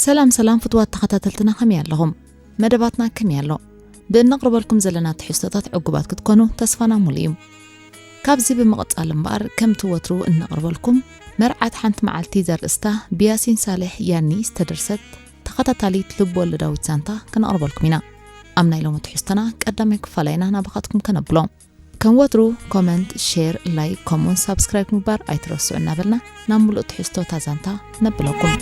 ሰላም ሰላም ፍትዋት ተኸታተልትና፣ ከመይ ኣለኹም? መደባትና ከመይ ኣሎ? ብእነቕርበልኩም ዘለና ትሕዝቶታት ዕጉባት ክትኮኑ ተስፋና ሙሉ እዩ። ካብዚ ብምቕጻል እምበኣር፣ ከምቲ ወትሩ እነቕርበልኩም፣ መርዓት ሓንቲ መዓልቲ ዘርእስታ ብያሲን ሳልሕ ያኒ ዝተደርሰት ተኸታታሊት ልብ ወለዳዊት ዛንታ ከነቕርበልኩም ኢና። ኣብ ናይ ሎሚ ትሕዝቶና ቀዳማይ ክፋላ ኢና ናባኻትኩም ከነብሎ። ከም ወትሩ ኮመንት፣ ሼር፣ ላይክ፣ ከምኡውን ሳብስክራይብ ምግባር ኣይትረስዑ እናበልና ናብ ምሉእ ትሕዝቶ እታ ዛንታ ነብለኩም።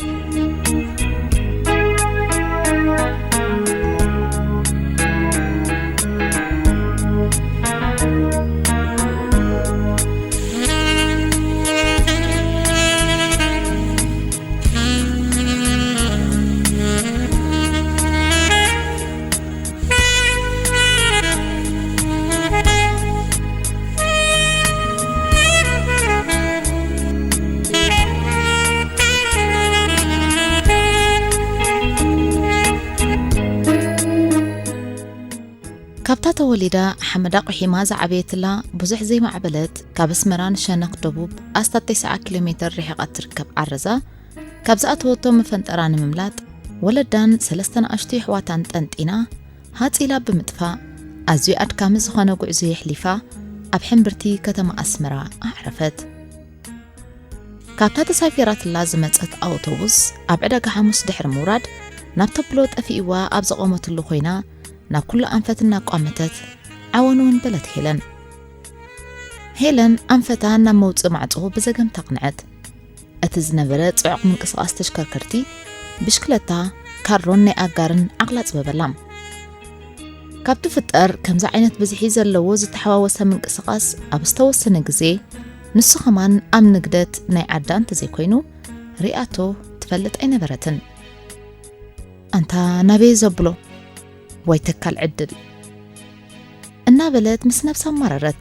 ካብታ ተወሊዳ ሓመዳ ቁሒማ ዝዓበየትላ፣ ብዙሕ ዘይማዕበለት፣ ካብ ኣስመራ ንሸነኽ ደቡብ ኣስታት ተስዓ ኪሎ ሜተር ርሒቓ እትርከብ ዓረዛ፣ ካብ ዝኣተወቶ መፈንጠራ ንምምላጥ፣ ወለዳን ሰለስተ ንኣሽቱ የሕዋታን ጠንጢና፣ ሃጽ ኢላ ብምጥፋእ፣ ኣዝዩ ኣድካሚ ዝኾነ ጉዕዞ የሕሊፋ፣ ኣብ ሕምብርቲ ከተማ ኣስመራ ኣዕረፈት። ካብታ ተሳፊራትላ ዝመጸት ኣውቶቡስ ኣብ ዕዳጋ ሓሙስ ድሕሪ ምውራድ፣ ናብ ተብሎ ጠፊእዋ ኣብ ዝቖመትሉ ኮይና፣ ናብ ኩሉ ኣንፈት እናቋመተት፣ "ዓወን እውን" በለት ሄለን። ሄለን ኣንፈታ ናብ መውጽኢ ማዕጾ ብዘገምታ ኣቕንዐት። እቲ ዝነበረ ጽዑቕ ምንቅስቓስ ተሽከርከርቲ፣ ብሽክለታ፣ ካሮን ናይ ኣጋርን ዓቕላ ጽበበላ። ካብ ትፍጠር ከምዚ ዓይነት ብዝሒ ዘለዎ ዝተሓዋወሰ ምንቅስቓስ ኣብ ዝተወሰነ ግዜ፣ ንሱ ኸማን ኣብ ንግደት ናይ ዓዳ እንተዘይኮይኑ፣ ሪኣቶ ትፈልጥ ኣይነበረትን። "ኣንታ ናበይ ዘብሎ? ወይ ተካል ዕድል!" እናበለት ምስ ነብሳ ኣማረረት።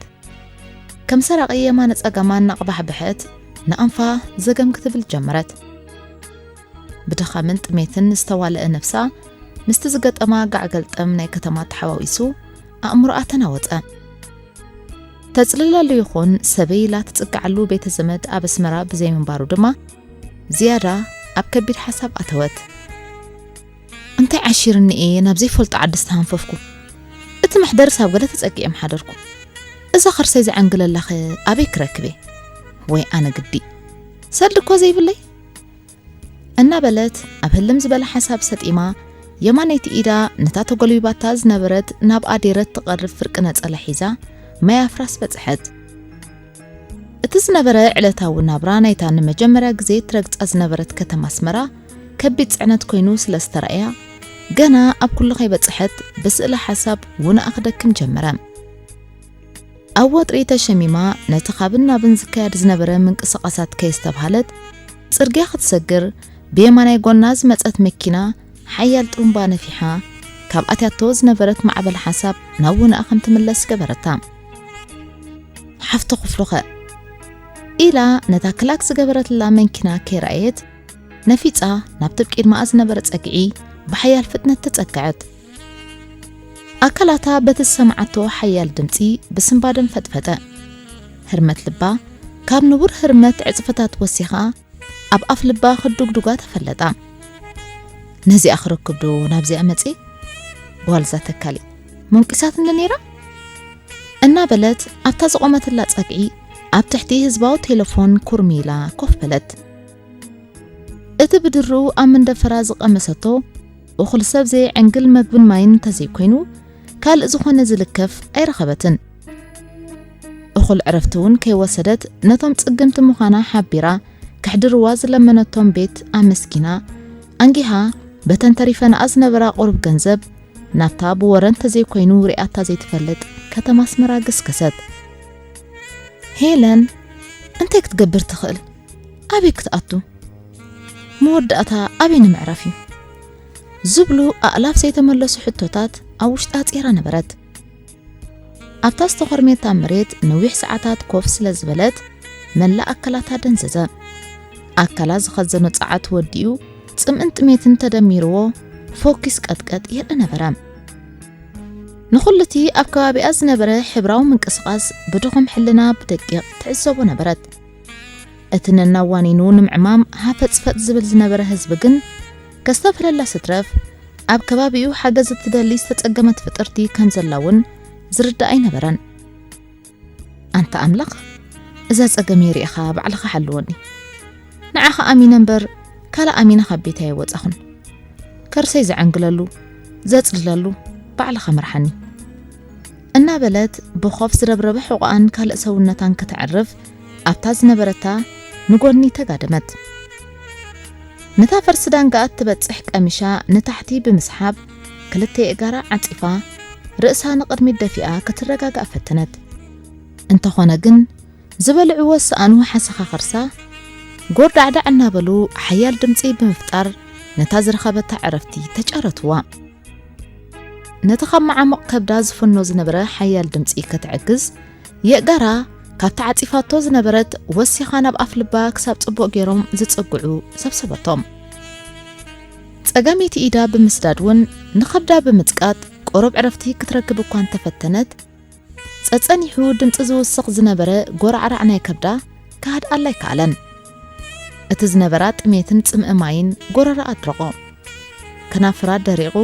ከም ሰራቒ የማነ ጸጋማ እናቕባሕበሐት ንኣንፋ ዘገም ክትብል ጀመረት። ብድኻምን ጥሜትን ዝተዋልአ ነብሳ ምስቲ ዝገጠማ ጋዕ ገልጠም ናይ ከተማ ተሓዋዊሱ ኣእምሮኣ ተናወጸ። ተጽልለሉ ይኹን ሰበይ ኢላ ትጽግዓሉ ቤተ ዘመድ ኣብ ኣስመራ ብዘይምንባሩ ድማ ዝያዳ ኣብ ከቢድ ሓሳብ ኣተወት። "እንታይ ዓሺርኒ እየ ናብ ዘይፈልጦ ዓዲ ዝተሃንፈፍኩ? እቲ መሕደርስ ኣብ ገለ ተጸጊዐ ምሓደርኩ። እዛ ኸርሰይ ዝዓንግለላኸ ኣበይ ክረክብ እየ? ወይ ኣነ ግዲ ሰልዲ እኮ ዘይብለይ?" እናበለት ኣብ ህልም ዝበለ ሓሳብ ሰጢማ፣ የማነይቲ ኢዳ ነታ ተጎልቢባታ ዝነበረት ናብ ኣዴረት ትቐርብ ፍርቂ ነጸላ ሒዛ፣ ማይ ኣፍራስ በጽሐት። እቲ ዝነበረ ዕለታዊ ናብራ ናይታ ንመጀመርያ ግዜ ትረግጻ ዝነበረት ከተማ ኣስመራ ከቢድ ጽዕነት ኮይኑ ስለ ዝተራእያ፣ ገና ኣብ ኩሉ ከይበጽሐት ብስእለ ሓሳብ ውንኣ ክደክም ጀመረ። ኣብ ወጥሪ ተሸሚማ ነቲ ካብን ናብን ዝካየድ ዝነበረ ምንቅስቓሳት ከየስተብሃለት፣ ጽርግያ ክትሰግር ብየማናይ ጎና ዝመጸት መኪና ሓያል ጥሩምባ ነፊሓ፣ ካብ ኣትያቶ ዝነበረት ማዕበል ሓሳብ ናብ ውንኣ ከም ትምለስ ገበረታ። "ሓፍቲ ክፍሉኸ?" ኢላ ነታ ክላክ ዝገበረትላ መንኪና ከይረኣየት፣ ነፊጻ ናብቲ ብቅድመኣ ዝነበረ ጸግዒ ብሓያል ፍጥነት ተጸግዐት። ኣካላታ በቲ ዝሰምዓቶ ሓያል ድምጺ ብስንባደን ፈጥፈጠ። ህርመት ልባ ካብ ንቡር ህርመት ዕጽፍታት ወሲኻ ኣብ ኣፍ ልባ ክዱግዱጋ ተፈለጣ። "ነዚኣ ክረክብ ዶ ናብዚኣ መጺ? ጓልዛ ተካሊ መንቂሳትኒ ነይራ?" እናበለት ኣብታ ዝቖመትላ ጸግዒ ኣብ ትሕቲ ህዝባዊ ቴሌፎን ኩርሚ ኢላ ኮፍ በለት። እቲ ብድርኡ ኣብ መንደፈራ ዝቐመሰቶ እኹል ሰብ ዘየዕንግል መግብን ማይን እንተዘይኮይኑ፣ ካልእ ዝኾነ ዝልከፍ ኣይረኸበትን። እኹል ዕረፍቲ እውን ከይወሰደት፣ ነቶም ጽግምቲ ምዃና ሓቢራ፣ ከሕድርዋ ዝለመነቶም ቤት ኣመስጊና፣ ኣንጊሃ፣ በተን ተሪፈንኣ ዝነበራ ቁሩብ ገንዘብ፣ ናብታ ብወረ እንተዘይኮይኑ ሪኣታ ዘይትፈልጥ ከተማ ኣስመራ ገስገሰት። ሄለን እንታይ ክትገብር ትኽእል? ኣበይ ክትኣቱ? መወዳእታ ኣበይ ንምዕራፍ እዩ? ዝብሉ ኣእላፍ ዘይተመለሱ ሕቶታት ኣብ ውሽጣ ጼራ ነበረት። ኣብታ ዝተኾርሜታ መሬት ነዊሕ ሰዓታት ኮፍ ስለ ዝበለት፣ መላእ ኣካላታ ደንዘዘ። ኣካላ ዝኸዘኖ ጸዓት ወዲኡ፣ ጽምእን ጥሜትን ተደሚርዎ፣ ፎኪስ ቀጥቀጥ የርኢ ነበረ። ንኹሉ እቲ ኣብ ከባቢኣ ዝነበረ ሕብራዊ ምንቅስቓስ ብድኹም ሕልና ብደቂቕ ትዕዘቦ ነበረት። እቲ ነናዋኒኑ ንምዕማም ሃፈጽፈጥ ዝብል ዝነበረ ህዝቢ ግን፣ ከስተብህለላ ስትረፍ፣ ኣብ ከባቢኡ ሓገዝ እትደሊ ዝተጸገመት ፍጥርቲ ከም ዘላ እውን ዝርዳእ ኣይነበረን። ኣንታ ኣምላኽ፣ እዛ ጸገመይ ርኢኻ ባዕልኻ ሓልወኒ። ንዓኻ ኣሚነ እምበር፣ ካልእ ኣሚነ ካብ ቤት ኣይወጻኹን። ከርሰይ ዘዐንግለሉ፣ ዘጽልለሉ፣ ባዕልኻ ምርሓኒ። እናበለት ብኾፍ ዝረብረበ ሕቖኣን ካልእ ሰውነታን ከተዕርፍ ኣብታ ዝነበረታ ንጎድኒ ተጋደመት። ነታ ፈርሲ ዳንጋኣ እትበጽሕ ቀሚሻ ንታሕቲ ብምስሓብ፣ ክልተ ኣእጋራ ዓጺፋ፣ ርእሳ ንቕድሚት ደፊኣ ክትረጋጋእ ፈተነት። እንተኾነ ግን፣ ዝበልዕዎ ዝሰኣኑ ሓሰኻ ከርሳ፣ ጎርዳዕዳዕ እናበሉ ሓያል ድምጺ ብምፍጣር፣ ነታ ዝረኸበታ ዕረፍቲ ተጫረትዋ። ነቲ ካብ መዓሙቕ ከብዳ ዝፍኖ ዝነበረ ሓያል ድምጺ ከተዕግዝ፣ የእጋራ ካብታ ዓጺፋቶ ዝነበረት ወሲኻ ናብ ኣፍ ልባ ክሳብ ጽቡቕ ገይሮም ዝጽግዑ ሰብሰበቶም። ጸጋመይቲ ኢዳ ብምስዳድ እውን ንኸብዳ ብምጽቃጥ ቁሩብ ዕረፍቲ ክትረክብ እኳ እንተፈተነት፣ ጸጸኒሑ ድምጺ ዝውስኽ ዝነበረ ጎራዕራዕ ናይ ከብዳ ክሃድኣላ ኣይከኣለን። እቲ ዝነበራ ጥሜትን ጽምኢ ማይን ጎረራ ኣድረቖ። ከናፍራ ደሪቑ፣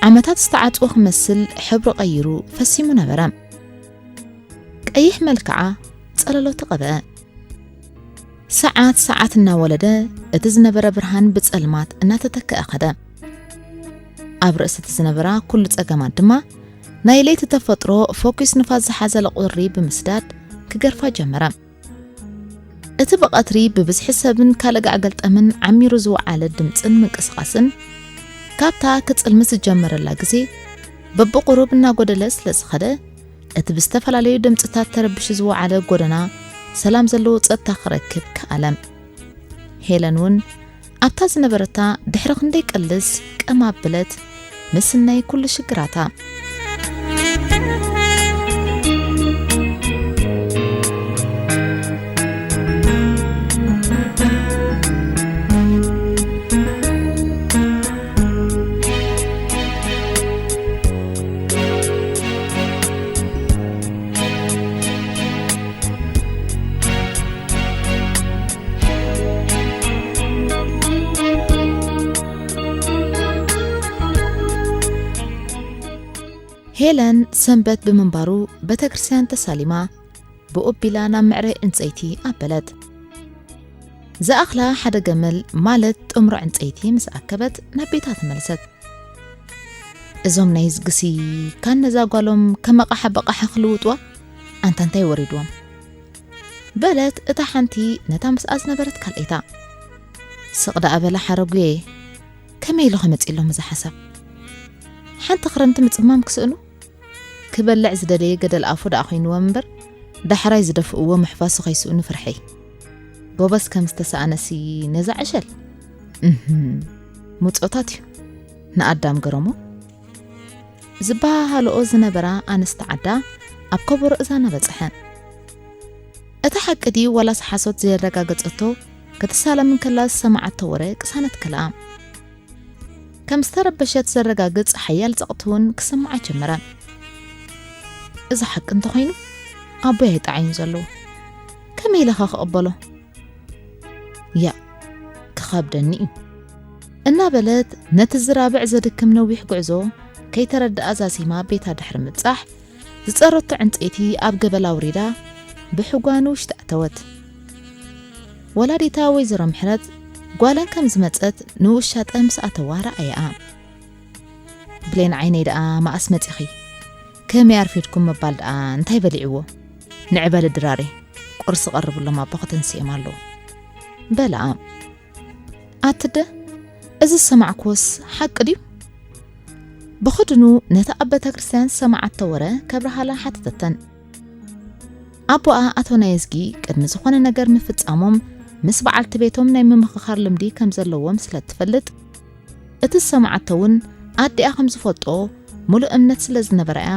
ዓመታት ዝተዓጽወ ክመስል ሕብሪ ቀይሩ ፈሲሙ ነበረ። ቀይሕ መልክዓ ጸለሎ ተቐብአ። ሰዓት ሰዓት እናወለደ፣ እቲ ዝነበረ ብርሃን ብጸልማት እናተተክአ ኸደ። ኣብ ርእሲ እቲ ዝነበራ ኩሉ ጸገማት ድማ፣ ናይ ለይቲ ተፈጥሮ ፎኪስ ንፋስ ዝሓዘለ ቁሪ ብምስዳድ ክገርፋ ጀመረ። እቲ ብቐትሪ ብብዝሒ ሰብን ካልእ ጋዕገልጠምን ዓሚሩ ዝወዓለ ድምጽን ምንቅስቓስን፣ ካብታ ክጽልምት ዝጀመረላ ግዜ በብቑሩብ እናጎደለ ስለ ዝኸደ፣ እቲ ብዝተፈላለዩ ድምጽታት ተረቢሹ ዝወዓለ ጎደና ሰላም ዘለዎ ጸጥታ ክረክብ ከኣለ። ሄለን እውን ኣብታ ዝነበረታ ድሕሪ ክንደይ ቅልስ ቀም ኣብለት ምስናይ ኩሉ ሽግራታ። ሄለን ሰንበት ብምንባሩ ቤተክርስትያን ተሳሊማ ብኡቢላ ናብ መዕረይ ዕንጸይቲ ኣበለት። ዝኣኽላ ሓደ ገመል ማለት ጥምሮ ዕንጸይቲ ምስ ኣከበት ናብ ቤታ ተመልሰት። እዞም ናይ ዝግሲ ካን ነዛ ጓሎም ከመቓሓ በቓሓ ክልውጥዋ ኣንታ እንታይ ወሪድዎም? በለት እታ ሓንቲ ነታ ምስኣ ዝነበረት ካልኣይታ። ስቕ ደኣ በላ ሓረጉየ፣ ከመይ ኢሉ ከመጺሎም እዚ ሓሳብ? ሓንቲ ክረምቲ ምጽማም ክስእኑ? ክበልዕ ዝደለየ ገደል ኣፉ ደኣ ኮይንዎም እምበር፣ ዳሕራይ ዝደፍእዎ ምሕፋሱ ከይስእኑ ፍርሐይ። ጎበዝ ከም ዝተሰኣነሲ ነዛ ዕሸል። እህም፣ ምጾታት እዩ። ንኣዳም ገረሞ። ዝበሃሃልኦ ዝነበራ ኣንስቲ ዓዳ ኣብ ከበሮ እዛና በጽሐ። እቲ ሓቂ ድዩ ዋላስ ሓሶት ዘየረጋገጸቶ ክትሳለም እንከላ ዝሰማዓቶ ወረ ቅሳነት ከልኣ። ከም ዝተረበሸት ዘረጋግጽ ሓያል ጸቕቲ እውን ክስምዓ ጀመረ። እዚ ሓቂ እንተኾይኑ ኣቦይ ኣይጠዓዩን ዘለዉ። ከመይ ኢለ ኸ ክቕበሎ? ያ፣ ክኸብደኒ እዩ። እናበለት ነቲ ዝራብዕ ዘድክም ነዊሕ ጉዕዞ ከይተረድኣ ዛዚማ ቤታ ድሕሪ ምብጻሕ፣ ዝጸረቶ ዕንጸይቲ ኣብ ገበላ ኣውሪዳ ብሕጓ ንውሽጢ ኣተወት። ወላዲታ ወይዘሮ ምሕረት ጓለን ከም ዝመጸት ንውሻጠ ምስ ኣተዋ ረኣያኣ። ብሌን ዓይነይ ደኣ መኣስ መጺኺ? ከመይ ኣርፊድኩም ምባል ደኣ እንታይ በሊዕዎ? ንዕበሊ ድራረይ፣ ቁርሲ ቀርብሎም ኣቦኺ ተንሲኦም ኣለዉ። በላ። ኣትደ፣ እዚ ዝሰማዕክዎስ ሓቂ ድዩ? ብኽድኑ ነቲ ኣብ ቤተ ክርስቲያን ዝሰማዓቶ ወረ ከብርሃላ ሓተተተን። ኣቦኣ ኣቶ ናየዝጊ ቅድሚ ዝኾነ ነገር ምፍጻሞም ምስ በዓልቲ ቤቶም ናይ ምምኽኻር ልምዲ ከም ዘለዎም ስለ እትፈልጥ፣ እቲ ዝሰማዓቶ እውን ኣዲኣ ከም ዝፈልጦ ምሉእ እምነት ስለ ዝነበራያ፣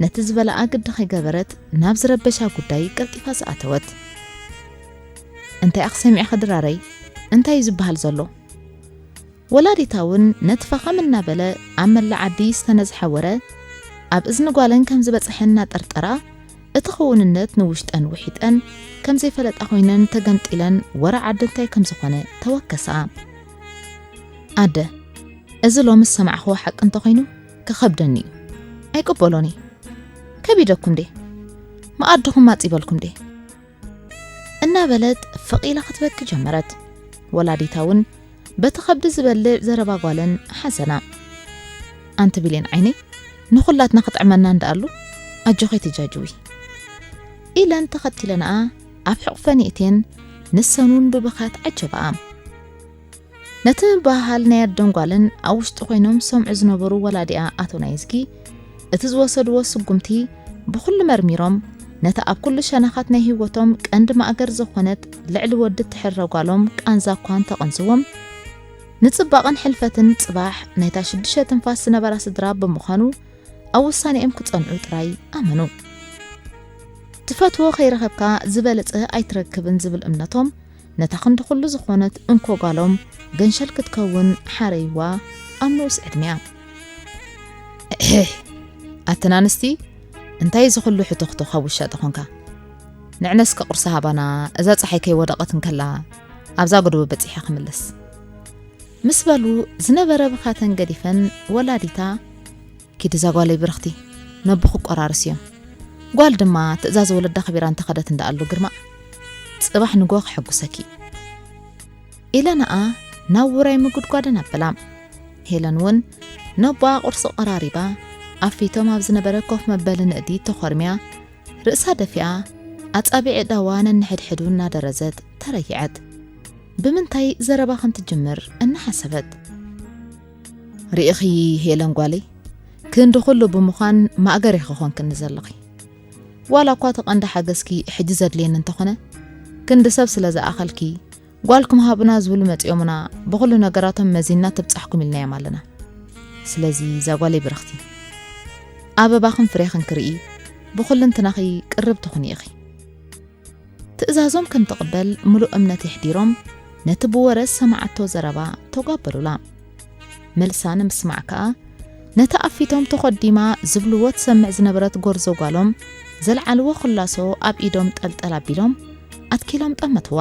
ነቲ ዝበላኣ ግዲ ከይገበረት ናብ ዝረበሻ ጉዳይ ቀልጢፋ ዝኣተወት። እንታይ ኣኽ ሰሚዕኺ ድራረይ? እንታይ እዩ ዝበሃል ዘሎ? ወላዲታ እውን ነቲ ፈኸም እናበለ ኣብ መላእ ዓዲ ዝተነዝሐ ወረ ኣብ እዝኒ ጓለን ከም ዝበጽሐ እናጠርጠራ፣ እቲ ክውንነት ንውሽጠን ውሒጠን ከም ዘይፈለጣ ኮይነን ተገምጢለን ወረ ዓዲ እንታይ ከም ዝኾነ ተወከሳ። ኣደ፣ እዚ ሎሚ ዝሰማዕኽዎ ሓቂ እንተኾይኑ ክኸብደኒ እዩ። ኣይቅበሎን እየ። ከቢደኩም ድየ? መኣድኹም ኣጺበልኩም ድየ? እናበለት ፍቕ ኢላ ክትበኪ ጀመረት። ወላዲታ እውን በቲ ከብዲ ዝበልዕ ዘረባ ጓለን ሓዘና። ኣንቲ ብሌን ዓይነይ፣ ንኹላትና ክጥዕመና እንደኣሉ ኣጆኺ ትጃጅዊ። ኢለን ተኸቲለንኣ ኣብ ሕቑፈን የእትየን፣ ንሰን እውን ብብኽያት ዓጀባኣ። ነቲ ምብህሃል ናይ ኣደን ጓልን ኣብ ውሽጢ ኮይኖም ዝሰምዑ ዝነበሩ ወላዲኣ ኣቶ ናይዝጊ፣ እቲ ዝወሰድዎ ስጉምቲ ብኹሉ መርሚሮም፣ ነታ ኣብ ኩሉ ሸነኻት ናይ ህይወቶም ቀንዲ ማእገር ዝኾነት ልዕሊ ወዲ እትሕረ ጓሎም ቃንዛ እኳ እንተቐንዝዎም፣ ንጽባቐን ሕልፈትን ጽባሕ ናይታ ሽዱሽተ ትንፋስ ዝነበራ ስድራ ብምዃኑ፣ ኣብ ውሳኔኦም ክጸንዑ ጥራይ ኣመኑ። ትፈትዎ ከይረኸብካ ዝበለጸ ኣይትረክብን ዝብል እምነቶም፣ ነታ ክንዲ ኩሉ ዝኾነት እንኮ ጓሎም ገንሸል ክትከውን ሓረይዋ ኣብ ንኡስ ዕድሚያ። ኣተን ኣንስቲ፣ እንታይ እዚ ኩሉ ሕቶኽቶ ካብ ውሻጠ ኾንካ? ንዕነ እስከ ቁርሲ ሃባና፣ እዛ ጸሓይ ከይወደቐት እንከላ ኣብዛ ጎደቦ በጺሐ ክምለስ። ምስ በሉ ዝነበረ ብኻተን ገዲፈን ወላዲታ፣ ኪዲ እዛ ጓለይ ብርኽቲ፣ ነቦ ክቆራርስ እዮም። ጓል ድማ ትእዛዝ ወለዳ ኣኽቢራ እንተኸደት እንዳኣሉ ግርማ፣ ጽባሕ ንጎ ከሐጉሰኪ። ኢለንኣ ናብ ውራይ ምጉድጓደን ኣበላ። ሄለን እውን ነቦኣ ቁርሲ ቀራሪባ፣ ኣብ ፊቶም ኣብ ዝነበረ ኮፍ መበሊ ንእዲ ተኾርምያ፣ ርእሳ ደፊኣ፣ ኣጻብዕ ኣእዳዋ ነንሕድሕዱ እናደረዘት ተረይዐት። ብምንታይ ዘረባ ከም ትጅምር እናሓሰበት። ርኢኺ ሄለን ጓለይ፣ ክንዲ ኩሉ ብምዃን ማእገር ኢኺ ኮንክኒ ዘለኺ። ዋላ እኳ እቲ ቀንዲ ሓገዝኪ ሕጂ ዘድልየኒ እንተኾነ፣ ክንዲ ሰብ ስለ ዝኣኸልኪ፣ ጓልኩም ሃቡና ዝብሉ መጺኦምና፣ ብኹሉ ነገራቶም መዚንና ትብጻሕኩም ኢልናዮም ኣለና። ስለዚ እዛ ጓለይ ብርኽቲ፣ ኣበባኽን ፍሬኽን ክርኢ፣ ብኹልንትናኺ ቅርብቲ ኩኒ ኢኺ። ትእዛዞም ከም ትቕበል ምሉእ እምነት የሕዲሮም፣ ነቲ ብወረ ዝሰማዓቶ ዘረባ ተጓበሉላ። መልሳ ንምስማዕ ከኣ፣ ነቲ ኣብ ፊቶም ተኾዲማ ዝብልዎ ትሰምዕ ዝነበረት ጎርዞ ጓሎም፣ ዘልዓልዎ ክላሶ ኣብ ኢዶም ጠልጠል ኣቢሎም፣ ኣትኪሎም ጠመትዋ።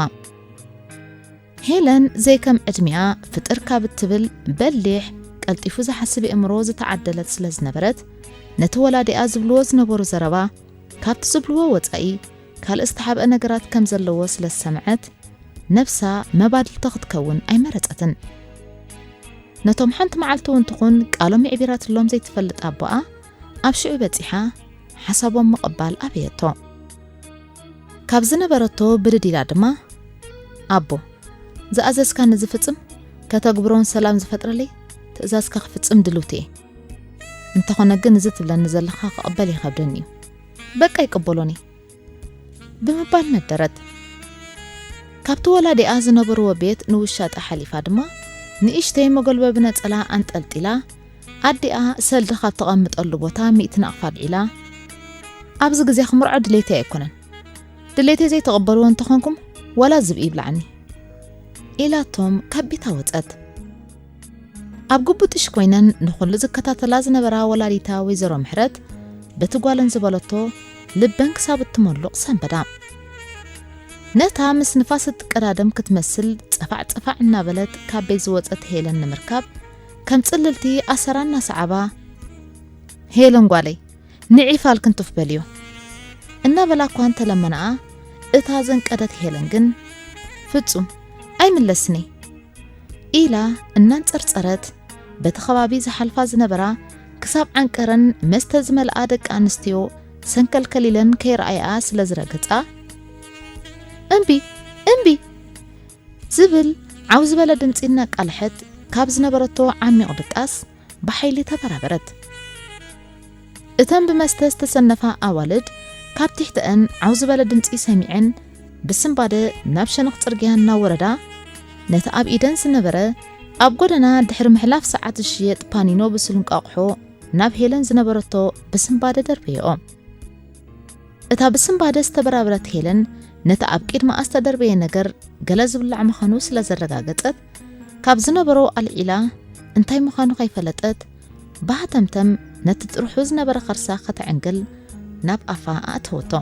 ሄለን ዘይከም ዕድሚኣ ፍጥር ካብ እትብል በሊሕ፣ ቀልጢፉ ዝሓስብ ኣእምሮ ዝተዓደለት ስለ ዝነበረት፣ ነቲ ወላዲኣ ዝብልዎ ዝነበሩ ዘረባ፣ ካብቲ ዝብልዎ ወጻኢ ካልእ ዝተሓብአ ነገራት ከም ዘለዎ ስለ ዝሰምዐት፣ ነብሳ መባድልቲ ክትከውን ኣይመረጸትን። ነቶም ሓንቲ መዓልቲ እውን ትኹን ቃሎም የዕቢራትሎም ዘይትፈልጥ ኣቦኣ፣ ኣብ ሽዑ በጺሓ ሓሳቦም ምቕባል ኣበየቶ። ካብ ዝነበረቶ ብድድ ኢላ ድማ፣ ኣቦ፣ ዝኣዘዝካኒ ዝፍጽም፣ ከተግብሮን ሰላም ዝፈጥረለይ ትእዛዝካ ክፍጽም ድልውቲ እየ። እንተኾነ ግን እዚ ትብለኒ ዘለኻ ክቕበል ይኸብደኒ እዩ። በቃ ይቅበሎኒ። ብምባል ነደረት። ካብቲ ወላዲኣ ዝነበርዎ ቤት ንውሻጠ ሓሊፋ ድማ ንእሽተይ መጎልበቢ ነጸላ ኣንጠልጢላ፣ ኣዲኣ ሰልዲ ካብ ተቐምጠሉ ቦታ ሚእቲ ናቕፋ ኣልዒላ፣ "ኣብዚ ግዜ ክምርዖ ድሌተይ ኣይኮነን። ድሌተይ ዘይተቐበልዎ እንተኾንኩም ዋላ ዝብኢ ይብላዕኒ" ኢላቶም ካብ ቤታ ወጸት። ኣብ ግቡጥሽ ኮይነን ንኹሉ ዝከታተላ ዝነበራ ወላዲታ ወይዘሮ ምሕረት በቲ ጓለን ዝበለቶ ልበን ክሳብ እትመሉቕ ሰንበዳ። ነታ ምስ ንፋስ እትቀዳደም ክትመስል ጸፋዕ ጸፋዕ እናበለት ካብ ቤት ዝወጸት ሄለን ንምርካብ ከም ጽልልቲ ኣሰራ እናሰዓባ፣ "ሄለን ጓለይ፣ ንዒ ፋልክን ቱፍ በልዮ" እናበላ እኳ እንተለመናኣ፣ እታ ዘንቀደት ሄለን ግን፣ "ፍጹም ኣይምለስኒ" ኢላ እናንጸርጸረት፣ በቲ ከባቢ ዝሓልፋ ዝነበራ ክሳብ ዓንቀረን መስተ ዝመልኣ ደቂ ኣንስትዮ ሰንከልከል ኢለን ከይረኣያ ስለ ዝረገጻ፣ "እምቢ፣ እምቢ!" ዝብል ዓው ዝበለ ድምጺ እናቃልሐት ካብ ዝነበረቶ ዓሚቕ ድቃስ ብሓይሊ ተበራበረት። እተን ብመስተ ዝተሰነፋ ኣዋልድ ካብ ትሕተአን ዓው ዝበለ ድምጺ ሰሚዐን ብስንባደ ናብ ሸነኽ ጽርግያ እናወረዳ፣ ነቲ ኣብ ኢደን ዝነበረ ኣብ ጎደና ድሕሪ ምሕላፍ ሰዓት ዝሽየጥ ፓኒኖ ብስሉን ቃቑሖ ናብ ሄለን ዝነበረቶ ብስንባደ ደርበየኦ። እታ ብስንባደ ዝተበራበረት ሄለን ነቲ ኣብ ቅድመኣ ዝተደርበየ ነገር ገለ ዝብላዕ ምዃኑ ስለ ዘረጋገጸት፣ ካብ ዝነበሮ ኣልዒላ እንታይ ምዃኑ ከይፈለጠት፣ ብሃተምተም ነቲ ጥርሑ ዝነበረ ከርሳ ከተዕንግል ናብ ኣፋ ኣእተወቶ።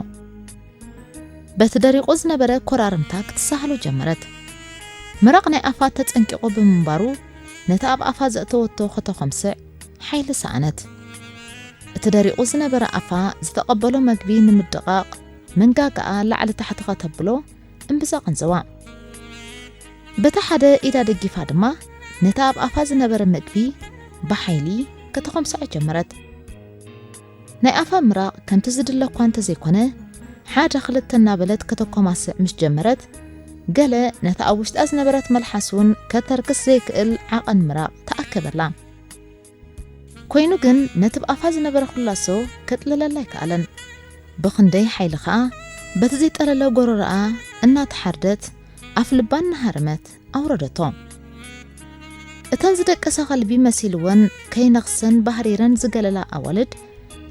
በቲ ደሪቑ ዝነበረ ኮራርምታ ክትሳህሎ ጀመረት። ምራቕ ናይ ኣፋ ተጸንቂቑ ብምንባሩ፣ ነቲ ኣብ ኣፋ ዘእተወቶ ከተኾምስዕ ሓይሊ ሰኣነት። እቲ ደሪቑ ዝነበረ ኣፋ ዝተቐበሎ መግቢ ንምድቓቕ መንጋጋኣ ላዕሊ ታሕቲ ከተብሎ እምብዛ ቀንዘዋ። በታ ሓደ ኢዳ ደጊፋ ድማ ነቲ ኣብ ኣፋ ዝነበረ መግቢ ብሓይሊ ከተኾምስዖ ጀመረት። ናይ ኣፋ ምራቕ ከምቲ ዝድለ እኳ እንተዘይኮነ፣ ሓደ ክልተ እናበለት ከተኮማስዕ ምስ ጀመረት፣ ገለ ነቲ ኣብ ውሽጣ ዝነበረት መልሓስ እውን ከተርክስ ዘይክእል ዓቐን ምራቕ ተኣከበላ። ኮይኑ ግን ነቲ ብኣፋ ዝነበረ ኩላሶ ከጥልለላ ኣይከኣለን። ብኽንደይ ሓይሊ ኸኣ በቲ ዘይጠለለ ጎረሮኣ እናተሓርደት ኣፍ ልባ እናሃረመት ኣውረደቶ። እተን ዝደቀሰ ከልቢ መሲልወን ከይነኽሰን ባህሪረን ዝገለላ ኣዋልድ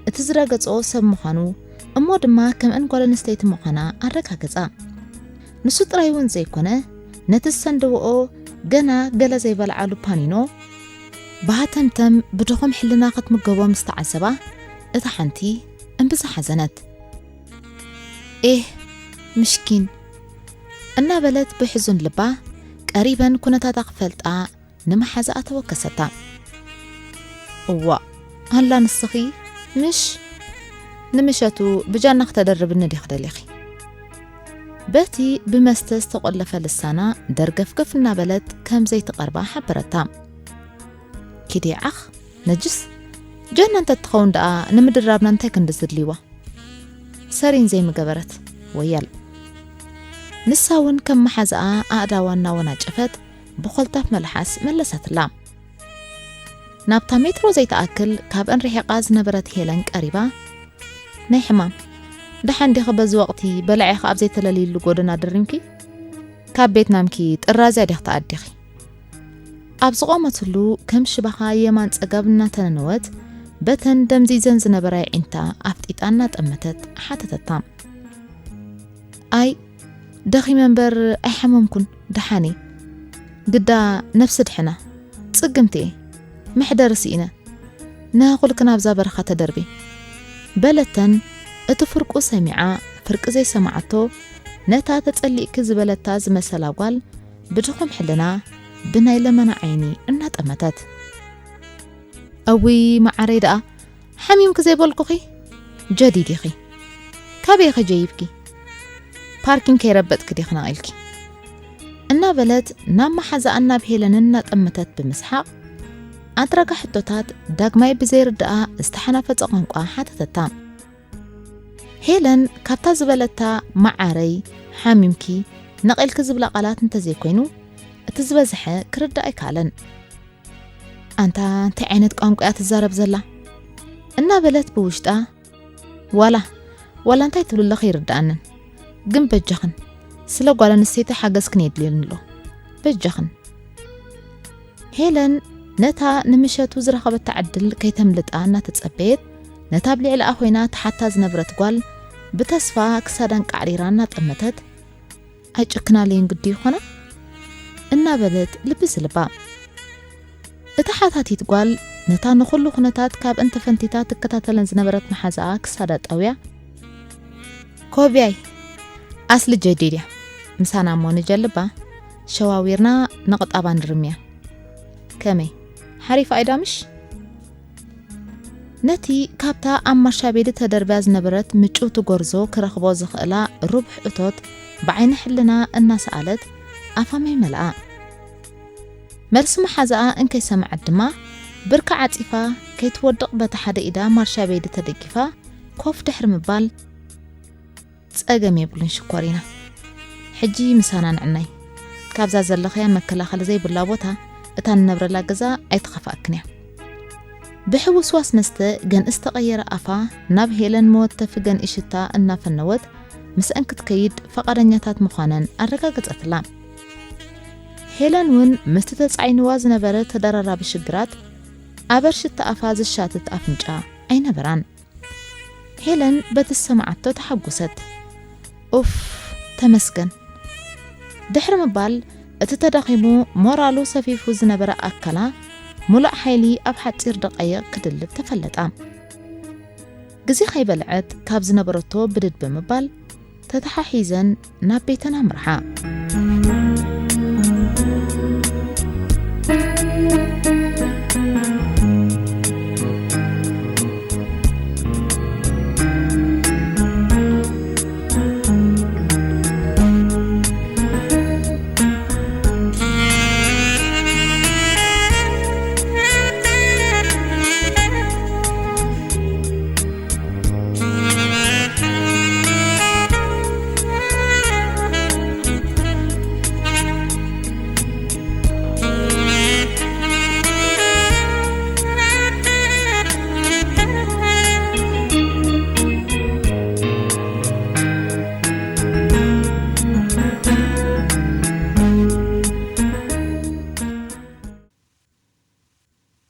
እቲ ዝረገጾ ሰብ ምዃኑ እሞ ድማ ከምእን ጓል ኣንስተይቲ ምዃና ኣረጋገጻ። ንሱ ጥራይ እውን ዘይኮነ ነቲ ዝሰንደወኦ ገና ገለ ዘይበልዓሉ ፓኒኖ ብሃተምተም ብድኹም ሕልና ክትምገቦ ምስ ተዓዘባ እታ ሓንቲ እምብዛ ሓዘነት። ኤህ ምስኪን እናበለት ብሕዙን ልባ ቀሪበን ኩነታታ ክፈልጣ ንመሓዛኣ ተወከሰታ። እዋእ ኣላ ንስኺ ምሽ ንምሸቱ ብጃና ክተደርብኒ ዲኺ ደሊኺ? በቲ ብመስተ ዝተቖለፈ ልሳና ደርገፍገፍ እናበለት ከም ዘይትቐርባ ሓበረታ። ኪዲ ዓኽ ነጅስ ጃና እንተትኸውን ደኣ ንምድራብና እንታይ ክንዲ ዝድልይዋ? ሰሪን ዘይምገበረት ወያል። ንሳ እውን ከም መሓዛኣ ኣእዳዋ እናወናጨፈት ብኾልታፍ መልሓስ መለሰትላ። ናብታ ሜትሮ ዘይትኣክል ካብአን ርሒቓ ዝነበረት ሄለን ቀሪባ፣ ናይ ሕማም ደሓን ዲኺ? በዚ ወቕቲ በላዒኺ ኣብ ዘይተለልይሉ ጎደና ድሪምኪ? ካብ ቤት ናምኪ ጥራዝያ ዲኺ ተኣዲኺ? ኣብ ዝቖመትሉ ከም ሽባኻ የማን ጸጋም እናተነነወት በተን ደምዚዘን ዝነበራ የዒንታ ኣፍጢጣ እናጠመተት ሓተተታ። ኣይ ደኺመ እምበር ኣይሓመምኩን፣ ደሓን እየ። ግዳ ነፍሲ ድሕና ጽግምቲ እየ። መሕደሪ ስኢነ። ነኹልክን ኣብዛ በረኻ ተደርቢ። በለተን እቲ ፍርቁ ሰሚዓ ፍርቂ ዘይሰማዓቶ ነታ ተጸሊእኪ ዝበለታ ዝመሰላ ጓል ብድኹም ሕልና ብናይ ለመና ዓይኒ እናጠመተት። እውይ መዓረይ ደኣ ሓሚምኪ ዘይበልኩኺ ጀዲድ ኢኺ። ካበይ ኢኺ ጀይብኪ? ፓርኪን ከይረበጥኪ ዲኺ ነቒልኪ? እናበለት ናብ መሓዛኣን ናብ ሄለንን እናጠመተት ብምስሓቕ ኣድራጋ ሕቶታት ዳግማይ ብዘይርድኣ ዝተሓናፈጸ ቋንቋ ሓተተታ። ሄለን ካብታ ዝበለታ መዓረይ ሓሚምኪ ነቒልኪ ዝብላ ቃላት እንተዘይኮይኑ እቲ ዝበዝሐ ክርዳእ ኣይከኣለን። ኣንታ እንታይ ዓይነት ቋንቋ እያ ትዛረብ ዘላ? እናበለት ብውሽጣ ዋላ ዋላ እንታይ ትብሊ ኣለኺ ይርድኣንን፣ ግን በጃኽን ስለ ጓል ኣንስተይቲ ሓገዝክን የድልየኒ ኣሎ በጃኽን። ሄለን ነታ ንምሸቱ ዝረኸበታ ዕድል ከይተምልጣ እናተጸበየት ነታ ኣብ ልዕሊኣ ኮይና ትሓታ ዝነበረት ጓል ብተስፋ ክሳዳን ቃዕሪራ እናጠመተት ኣይጭክናለይን ግዲ ይኾና እናበለት ልቢ ዝልባ። እታ ሓታቲት ጓል ነታ ንኹሉ ኩነታት ካብ እንተፈንቲታ ትከታተለን ዝነበረት መሓዛኣ ክሳዳ ጠውያ፣ ኮብያይ ኣስሊ ጀዲድ እያ። ምሳና እሞ ንጀልባ ሸዋዊርና ንቕጣባ ንርምያ። ከመይ ሓሪፍ ኣይዳምሽ? ነቲ ካብታ ኣብ ማርሻቤዲ ተደርብያ ዝነበረት ምጭውቲ ጎርዞ ክረኽቦ ዝኽእላ ርቡሕ እቶት ብዓይኒ ሕልና እናሰኣለት ኣፋ ማይ መልኣ። መልሲ መሓዛኣ እንከይሰምዐት ድማ ብርካ ዓጺፋ ከይትወድቕ በታ ሓደ ኢዳ ማርሻቤዲ ተደጊፋ ኮፍ ድሕሪ ምባል ጸገም የብሉን ሽኮሪና። ሕጂ ምሳና ንዕናይ። ካብዛ ዘለኽያ መከላኸሊ ዘይብላ ቦታ እታ ንነብረላ ገዛ ኣይትኸፍኣክን እያ። ብሕውስዋስ መስተ ገንኢ ዝተቐየረ ኣፋ ናብ ሄለን መወተፊ ገንኢ ሽታ እናፈነወት ምስአን ክትከይድ ፈቓደኛታት ምዃነን ኣረጋገጸትላ። ሄለን እውን ምስቲ ተጻዒንዋ ዝነበረ ተደራራቢ ሽግራት ኣበር ሽታ ኣፋ ዝሻትት ኣፍንጫ ኣይነበራን። ሄለን በቲ ዝሰማዓቶ ተሓጎሰት። ኡፍ ተመስገን ድሕሪ ምባል እቲ ተዳኺሙ ሞራሉ ሰፊፉ ዝነበረ ኣካላ ሙሉእ ሓይሊ ኣብ ሓጺር ደቓይቕ ክድልብ ተፈለጣ። ግዜ ከይበልዐት ካብ ዝነበረቶ ብድድ ብምባል ተተሓሒዘን ናብ ቤተን ኣምርሓ።